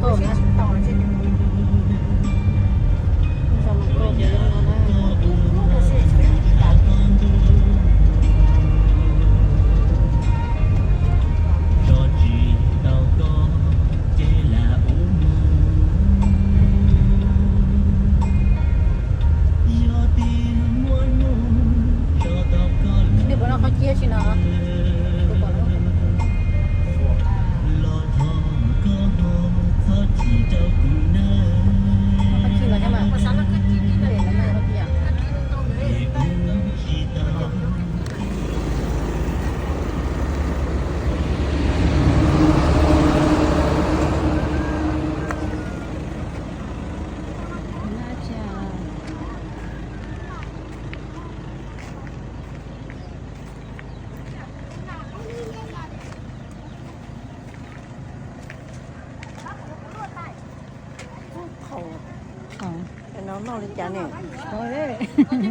Nws puas noj qhov cia tsis no? No noj li cas ne?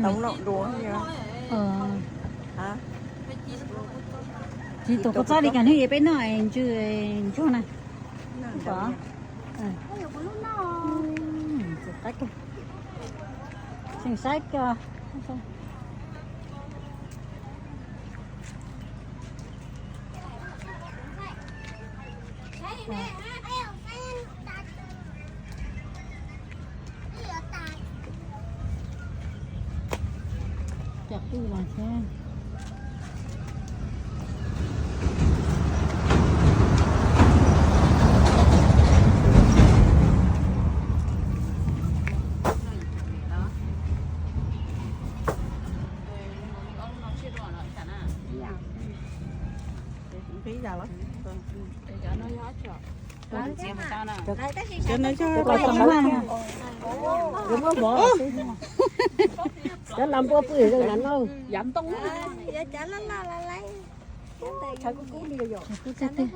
Tau noj dua. Tsis tus kua txob li cas hnub es peb noj ntsw ntsuag na. Tseem saib kiag. Cov kuj los thiab. Cov no cov, cov lam npua pw zoo na no. Yav ntoo. Tshav kub kub li os. Tshav kub tiag tiag.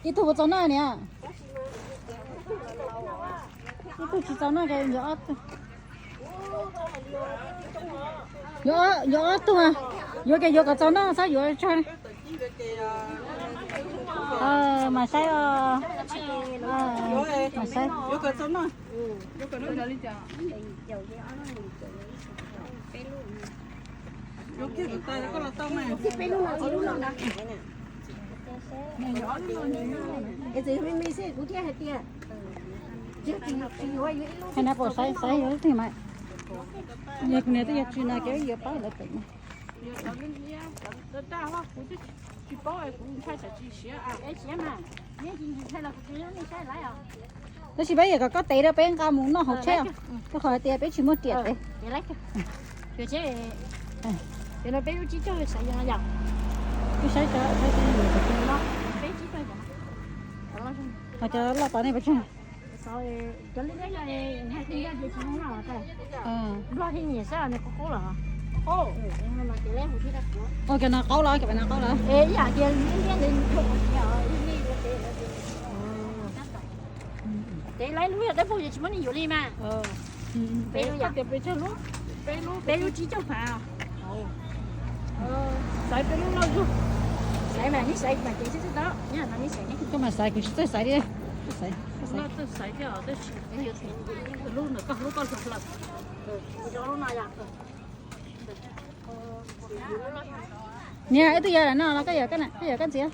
Ib tug puas txaus noj niam? Ib tug tsis txaus noj ces yuav ob tug. Yuav ob tug, yuav ces yuav kom txaus noj, txhob yuav tsawg. Mas saib, mas saib. Qhia na pom saib, saib yuav ib tug mas. Yog kuv niam twb yog tsis na kev yuav pab lawv pem na. Tab sis peb yuav kom koj tev rau peb nqa mus noj hauv tsheb os, rau qhov hais tias peb tsis muaj riam tev. Ho cov loj tod nej puas tsawg? Ua cov no qaub los, cov no qaub los. Peb lub tsib caug phav. Xaiv peb lub loj zug. Xaiv mas neb xaiv mas ces xwb xwb tau. Koj mas xaiv, kuv tsis txawj xaiv li. Xaiv, xaiv thiab, lub ntawm koj, lub koj hluas hlawv. Niam, wb twb yuav no los koj yuav koj na, koj yuav koj ntxiv.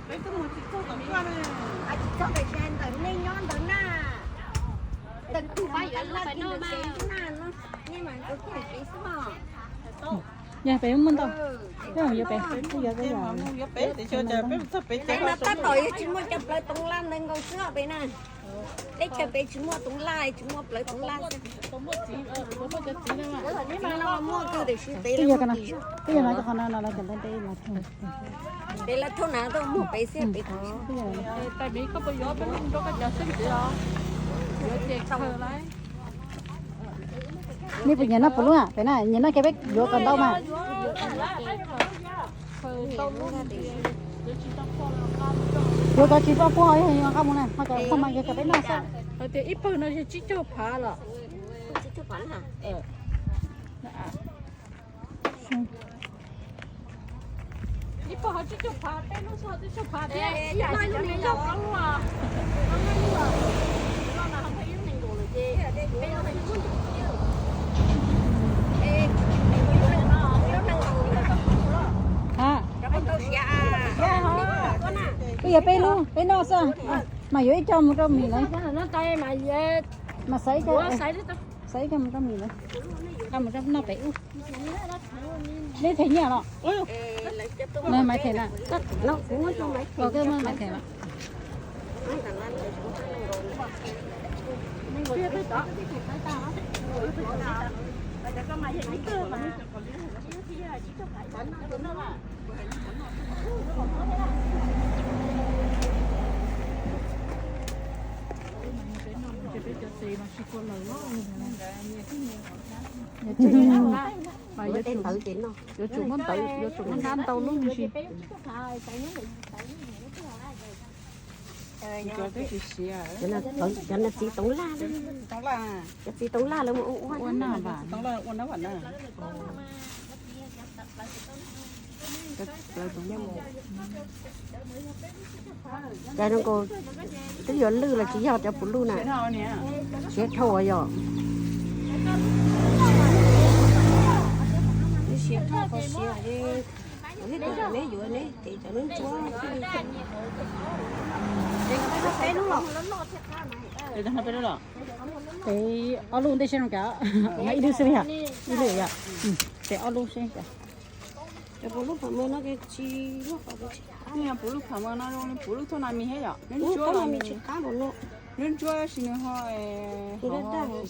Peb twb mus tsis txog tom koj ne. Tsis txog pem, ntawm nej nyob ntawd na. Ntawm tus pab yuav laj ntawm pem na, nej mas tus kiag pem xwb os. Yog pem muaj ntau, peb mus yuav pem, peb yuav pem, yuav pem, peb mus txog pem ces no tab tom yuav tsis muaj cov plawv toov laj ntawd nkaus xwb os pem na. Teb chaws pem tsis muaj toov laj, tsis muaj plawv toov laj. Muaj kawg tiam sis pem peb yog no cov qhov no no los cov ntev ntev los pem lawv thauj na tuaj muag pem xwb pem. Tais Maiv, koj puas yuav peb lub rau koj cov xeeb ntxwv os? Yuav ces khaws lawm. Nej puas nyiam noj puv lub? Pem na nyiam noj ces peb yuav kom ntau mas. Yuav kom tsis tau puag, yog yuav nqa mus na, ho kom puag mas yuav kom peb noj xwb. Hais tias ib pawg no yog tsib caug phav los? Ib pawg ho tsib caug phav, peb lub xwb ho tsib caug phav thiab. Ib yam li cov me nyob plaub lub, plaub lub no ho peb lub nees nkaum lawm ces peb lub nees nkaum. Ha, twb yog peb lub, peb noj xwb. Mas yuav ib co mus rau mis lawm. Mas xaiv ib co, xaiv ib co mus rau mis lawm. Nqa mus rau noj pem ub. Neb them nyiaj los? Maiv them na. Maiv them los. Yuav tsum muab ntawv, yuav tsum muab nab ntau lub me ntsis. Cov no txiv toov laj, cov txiv toov laj lawv mus ua ua na. Cas zoo nkaus twb yuav lwj los tsis yog cov puv luj na. Siav dhau yom. Siav dhau, siav li, neb yuav neb ces cov neb ntsuab. Ces ob lub ntej seb no cas, ib lub xwb yom, ib lub yom, ces ob lub seb cas. Cov puv lub pham mw no ces tsis loj qhov, puv lub pham mw no zoo li puv lub thoj na mis thiab yom, thoj na mis tsis qab npaum no. Nws ntsuab tab sis nws ho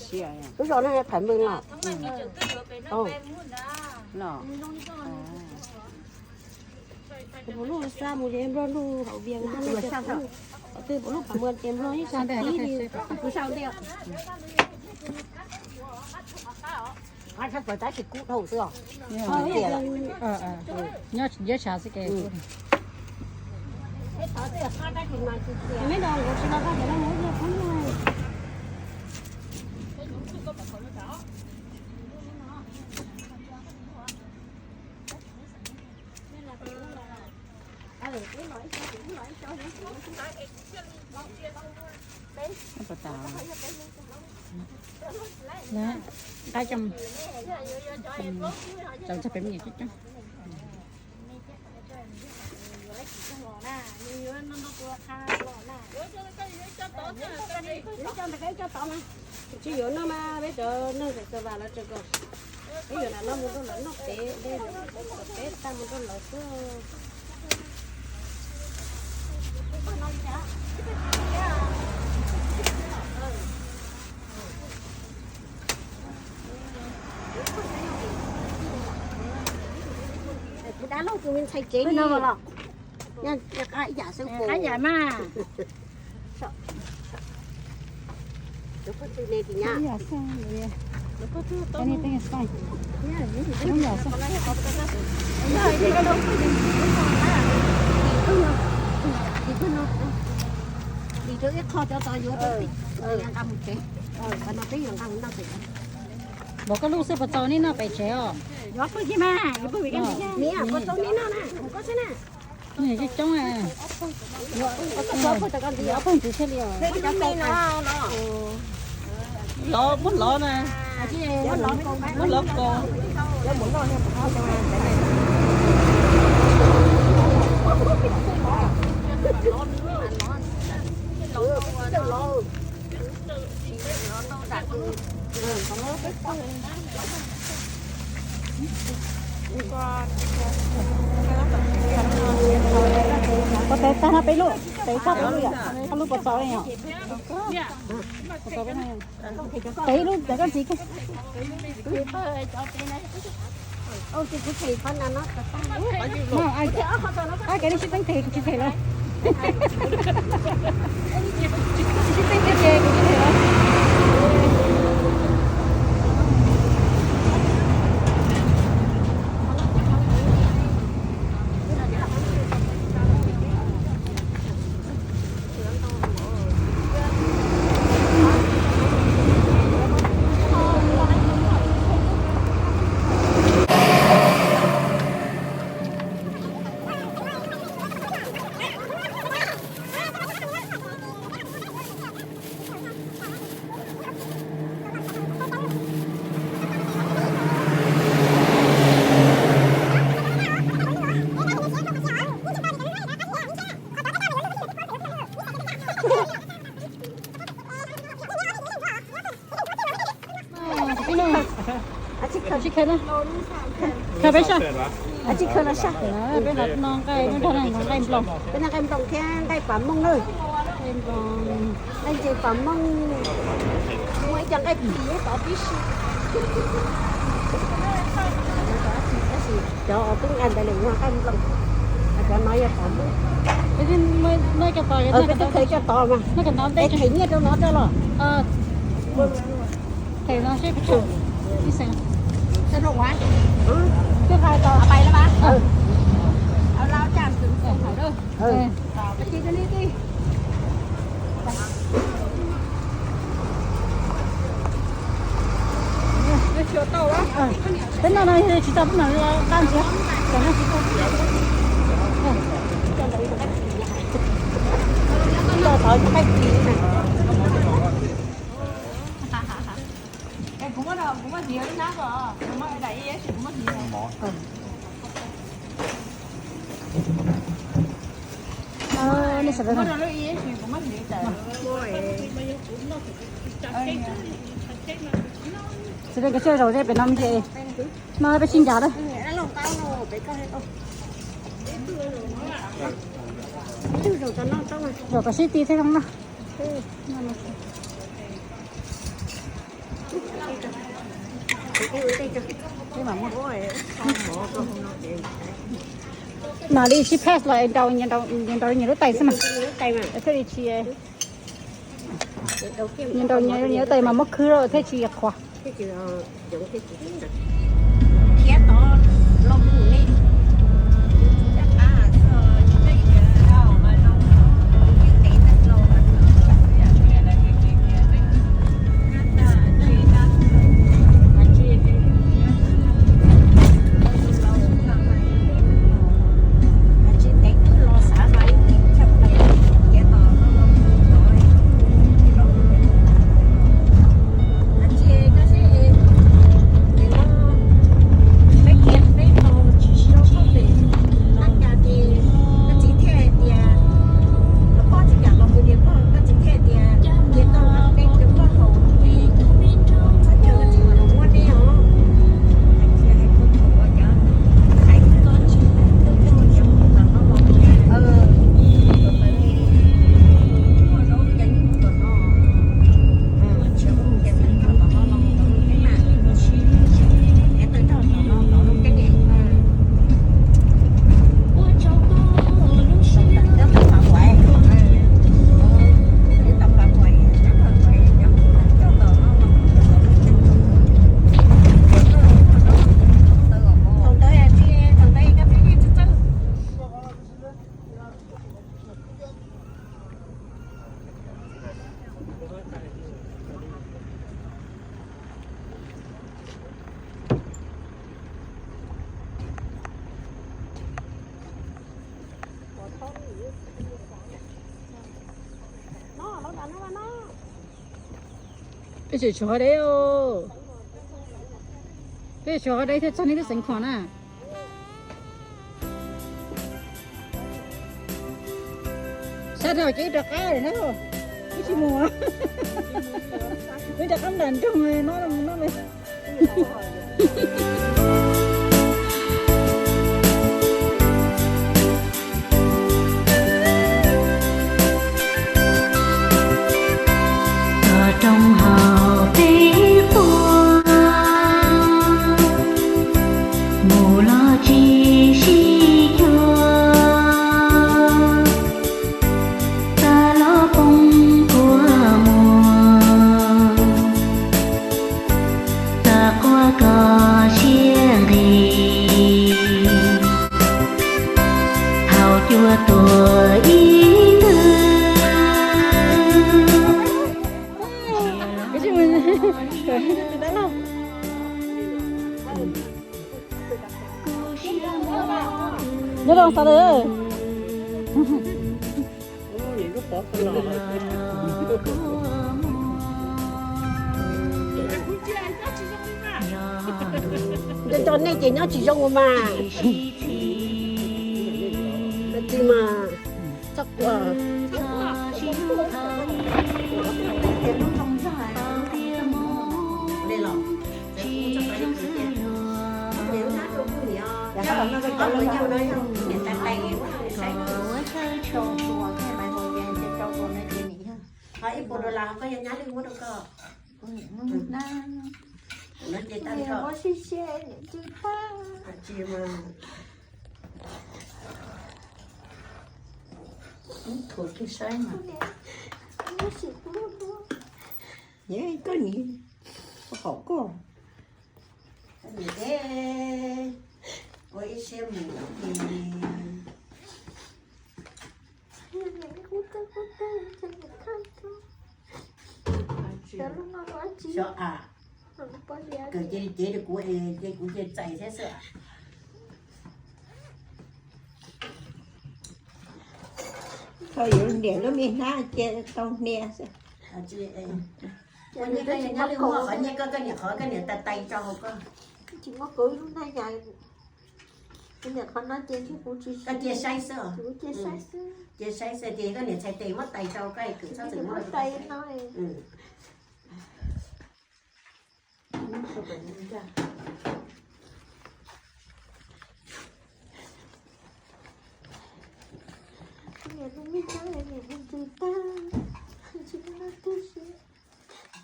siav. Lub zos no pham mw los? Los. Puv lub xa mus ces nplog lub hauv vias, qhov twg puv lub pham mw ces nplog ib sab tid li. Nyob tsis nyob tshav xwb ces. Nqaij coj, coj pem me nyuam coob coob. Tsis yuav noj mas peb cov neeg txawm txawm vam lawv tseem kom peb yuav lam noj mus rau lawv noj pem, peb tag mus rau lawv xwb. Kuv dab laug tus me ntxhais tsev no los, qab yam xwb, qab yam mas. Ib qho cov tod yuav rau peb nqa mus tsev, qhov no peb yuav nqa mus noj tsev. Npaum koj lub xwb puas txaus nej noj pem tsev os? Yuav pawg thiab mas, yuav pawg vim koj ntxiv thiab. Miam, puas txaus nej noj na, koj xwb na. Coob, ob pawg ntxiv thiaj li os. Lov, muab lov na. Muab lov kaus. Koj tev tag no peb lub, tev tag peb lub yom, koj lub puas txaus yom? Tev ib lub cov koj ntxiv. Ab, kev nej sib teeb tes kuv tsis them lawm. Sib teeb tes ces kuv tsis them lawm. Tsis khaws na. Khaws peb sab. Tsis khaws los sab. Peb no noj nqaij, noj nqaij nploos. Peb noj nqaij nploos thiab nqaij pam mooj na. Nqaij ntses pam mooj. Muaj ib co nqaij pim tod tib si. Tab sis cov uas twb nqa ntawd lawm yog nqaij nploos, cov no yog pam mooj. Twb khaws coj tod mas. Es them nyiaj rau no rau los. Them no seb puas tsum. Twb hais tau. Peb noj no yog tsis tau peb mam li nqa ntxiv, tsam no tsis tau. Coj tod nqaij plis na. Nej sawv daws, sawv daws nkag siab zaum ze pem no me ntsis, no peb sib ncav lawm. Zaum kom sib ti thiab zoo no. Mam li sib pass los ntaus nyias lub tais xwb mas. Thiaj li tsis, nyias ntaus nyias lub tais mas muab khwb lawm thiaj tsis qhuav. Peb tseem tshuav deb os. Peb tshuav deb thiaj txog nej lub xeev Khom na. Sab dhau ces wb rov qab lawm na. Wb tsis mus, wb rov qab nram nroog no mus no. Tom roob haus peb quas, mus los tsis sib cuag, tag los poob kua muag, tag quaj koj siab nqis, haus cua tuag ib tug. Nyob zoo sawv daws. Nco nco nej ces nyob tsis zoo mas. Tsis mas txhob ua. Yog no yog niam tais tais saib, saib tau tus uas Maiv Huas ces rau tus no ces niam yog. Ho ib puas dollar koj yog nyab lwj muab rau koj. No ces tag nrho. Tsis mas. Thuav kiag saib mas. Koj niam, hom koj. Koj niam, ua ib siab mus ces. Xyov a, kawm cia li cev rau kuv es ces kuv cia li txais thiab xwb. Thaum yus niam lub me hnab cia tau hnia xwb. Ua nyiaj koj niam, qhov koj niam tais tais tso hauv koj. Tsis muab kauv ib lub hnab yas, kuv niam qhov no ces kuv tsis, koj cia saib xwb, kuv cia saib xwb. Cia saib xwb ces koj niam txhais tes muab tais rau koj, koj txhob txwm muab tais no.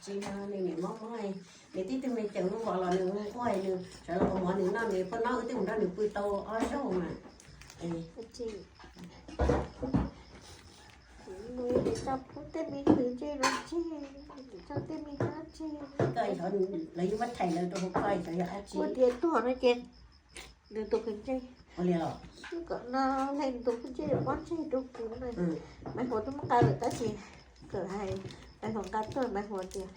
Tsis no nws niam mob mob, nws tib tug me caum lub vos los nws nquag, nws sawv los ua mov nws noj, nws poj nob wb twb mus nrog nws pw tau ob zaug mas. Tej me ntsis, tej me ntsis, lawv yeej muab thaij lawv rau hauv koj, xyov yog dab tsi. Ua tias tuag no ces nws tus kws ntsej, ua li los, kom no hle nws tus kws ntsej pob ntseg rau kuv na. Maiv Huas twb muab nqa lawm tab sis kawm hais Maiv Huas nqa tuaj, Maiv Huas tias,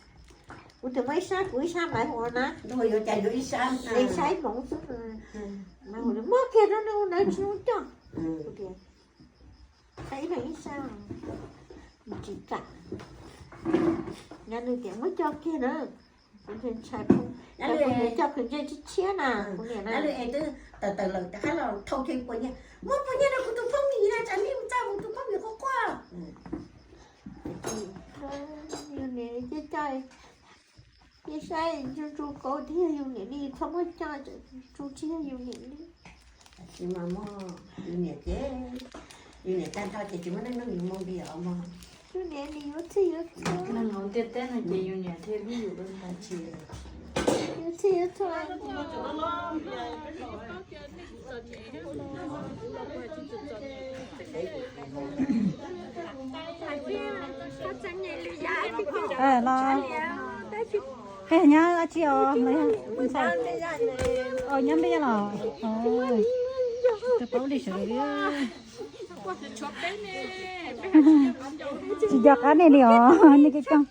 kuv tias muaj ib sab kuv ib sab Maiv Huas na, es saib hmoov xwb. Maiv Huas muab kiag rau nws, nws tsis muab coj. Kuv tias, saib ib leeg ib sab, tsis kam. Nws tias muab coj kiag na. Kuv ntshai ntshai, kuv niam coj kws ntsej tshiab tshiab na, kuv niam na. Lwm es twb tawm tawm lawm rov qab los thau kiag puas nyiaj, muab puas nyiaj rau kuv tus phooj ywg na, tsam nej mus txog kuv tus phooj ywg quaj quaj. Yus niam cia coj, cia saib ntsu ntsu kauv thiab yus niam li, txhob muab coj ntsu tsis yog yus niam li. Tsis mas mog, yus niam ces, yus niam tag nrho ces tsis muaj neeg nug yus moo li os mog. Yus niam li yuav txhij yuav txhua. Neeg hauv ntiaj teb no ces yus niam thiaj hlub yus dua ntag tsis. Yuav txhij yuav txhua. Los, peb nyab dab tsi os? Nyab npej los? Tus paub li sawv daws li. Tsis nco qab nej li os, nej coob coob.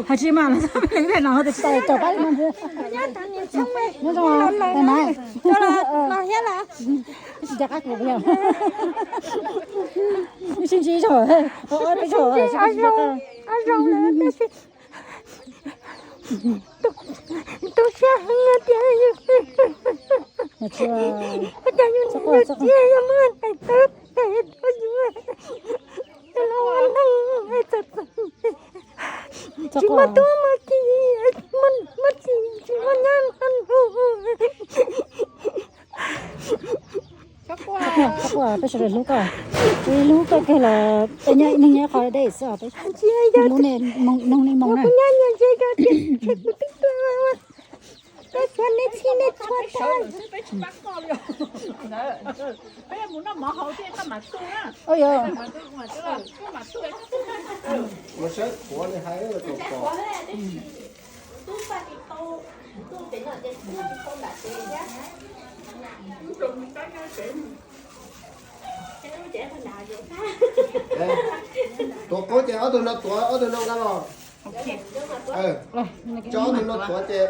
Hais tsis mas, lwm no tsis tau caum pab li no. Nyob zoo, tais maiv. Tsis nco qab kuv li. Sib ntsib zaug, ob peb zaug, sib ntsib zaug. Tu siab heev tias, cas yus niam yus txiv yog muaj tais tawv tes rau yus, los ua neeg txom txom nyem, tsis muaj tub muaj ki, muaj txiv tsis muaj nyab. Peb sawv daws hlub koj, peb hlub koj kawg los peb nyob neeg nyob qhov deb xwb os, peb hlub nej, noog nej moo na. Peb xav nej txhij nej txhua tag. Tuav qub ces ob tug no tuav, ob tug no nqa los. Coj ob tug no tuav ces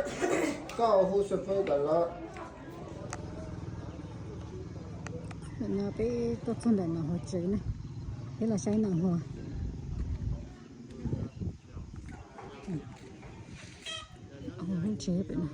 koj hu xu fw kom los. Ntawm no peb tuaj txog ntawm Nam Huas tsev na, peb los saib Nam Huas. Lub tsev pem no.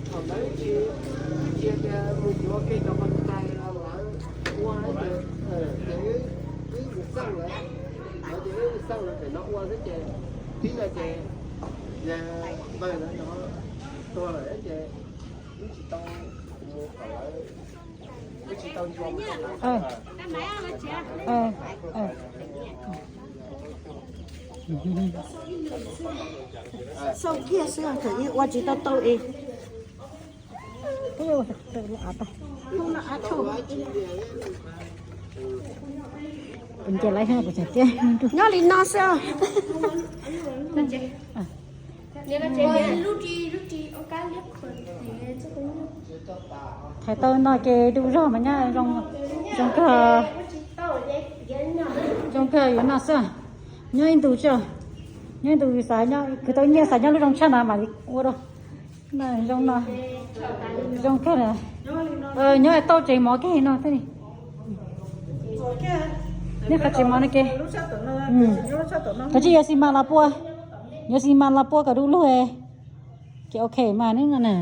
Thaum ntawd ces cia mus yuav kiag cov qhov tais los lawv ua ces wb mus xaj lawv, lawv ces wb mus xaj lawv pem no ua xwb ces tib no ces npawg lawv no tuag lawm ces wb tsis tau mus kom lawv, wb tsis tau ntshua mus kom lawv. Xauj kiag xwb thaum ub ua tsis tau tau es. Nyob li no xwb. Thaum tau no ces du zog mas nyob zoo kawg, zoo kawg yuav no xwb. Nyob ib ntus tso, nyob ib ntus xav nyob, khwv tau nyiaj xav nyob lub zoo tshaj no mas ua rau. Zoo no, zoo kawg. Nyob tau tsev mov kiag no thiab. Nej qhov tsev mov no ke. Kav tsij yuav xi mas los pua, yuav xi mas los pua kom du lug. Ces ok mas neb no na.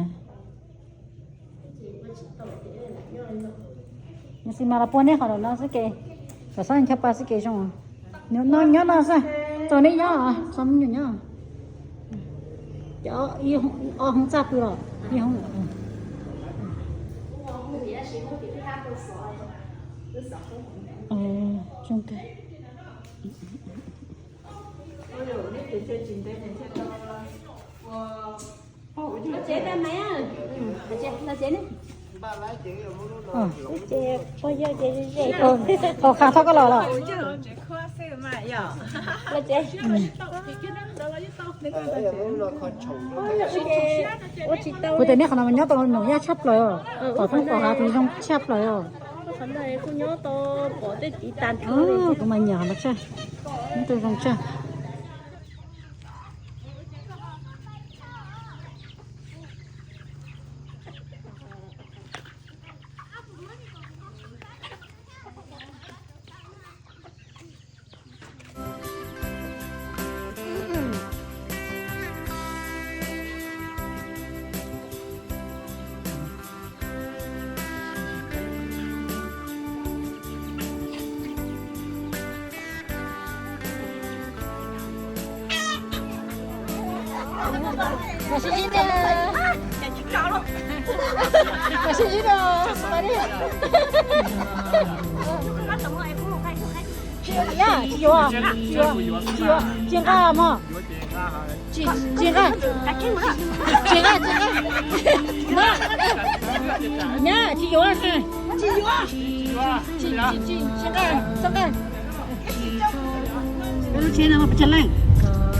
Nyob xi mas los pua neb qhov no xwb ces, kom xob ncho pa xwb ces zoo. Nyob no xwb, txog neb nyob, txog me nyuam nyob. Cov ob hoob txaj pw los ib hoob. Zoo kawg. Hauv qab thov koj los los. Kuv tias neb qhov no mas nyob tau num yaj tshaj plaws os, pom thoob pom hav tus zoo tshaj plaws os. Kuv mas nyiam qhov no tshaj, nyob tau zoo tshaj. Los sib ntsib na. Los sib ntsib na. Tsis yuav, tsis yuav, tsis yuav, tsis yuav, tsis nqa mog. Tsis, tsis nqa, tsis nqa, tsis nqa. Nyab, tsis yuav, tsis yuav, tsis nqa, tsis nqa. Peb lub tsheb no mas pes tsawg leej?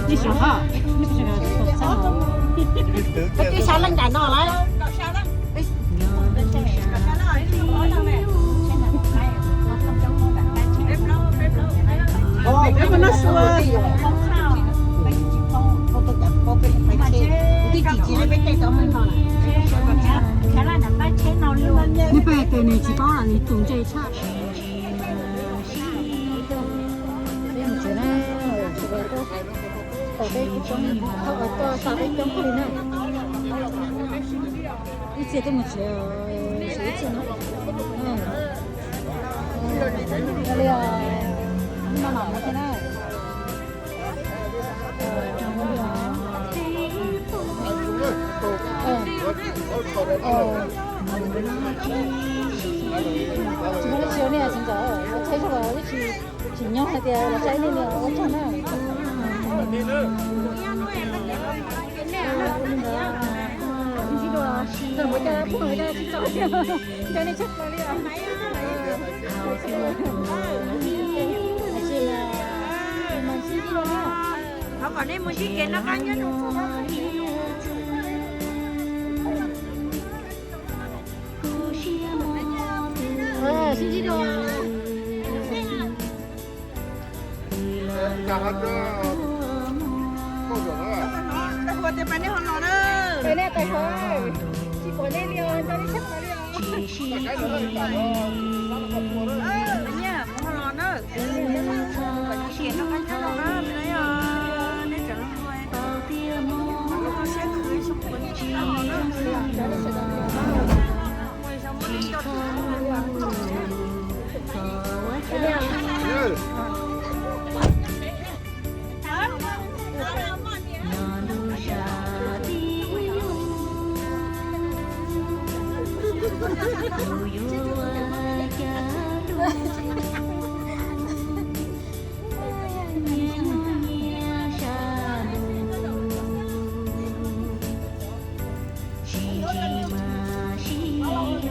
Nej xyov hos, nej pes tsawg leej? Peb twb xya leej nram no lawm. Peb mus noj su. Nej peb tes nws tsis paub li tus ntse tshaj. Peb mus tsev na, tom peb coob, tom peb coob li na. Ib txhia twb mus tsev, ib txhia no. Li, no mam mus thiab na. Tsis muaj lub tsis ua nej tsis ntxov, thaij zog los tsis, tsis nyob hais tias los saib nej niam ua tsaug na. Sib ntsib dua, mus cas pheej mus cas tsis txog, nco nej tshaj plaws li os. Thov kom nej mus ntsib kev noj qab nyob zoo. Sib ntsib dua. Tsis pom nej li os, nco nej sab tod li os. Nyiaj mus ho los na. Mus txog sib hlub thov vim, nej tseem hluas, siab khwv, tsis zoo xwb los, tsis txhob hlub, kom ua chaw nyob ntuj sab tib lub, kuv yuav ua cas lub, nyias nyob nyias sab lub, sib ntsib mas sib hlub,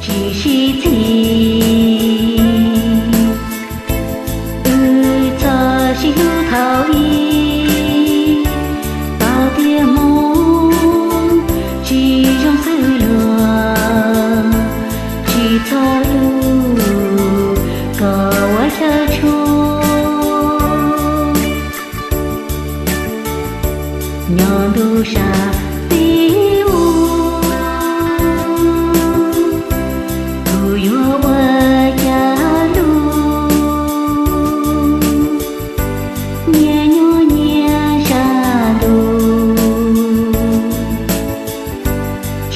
tsis sib txhim, wb txhob sib hlub thaum ub, paub tias hmoov tsis zoo xwb luag, tsis txhob hlub, kom ua chaw tshuaj nyob ntuj sab tib lub, kuv yuav ua cas lub, nyias nyob nyias sab lub,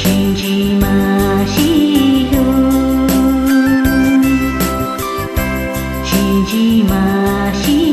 sib ntsib mas sib hlub, sib ntsib mas sib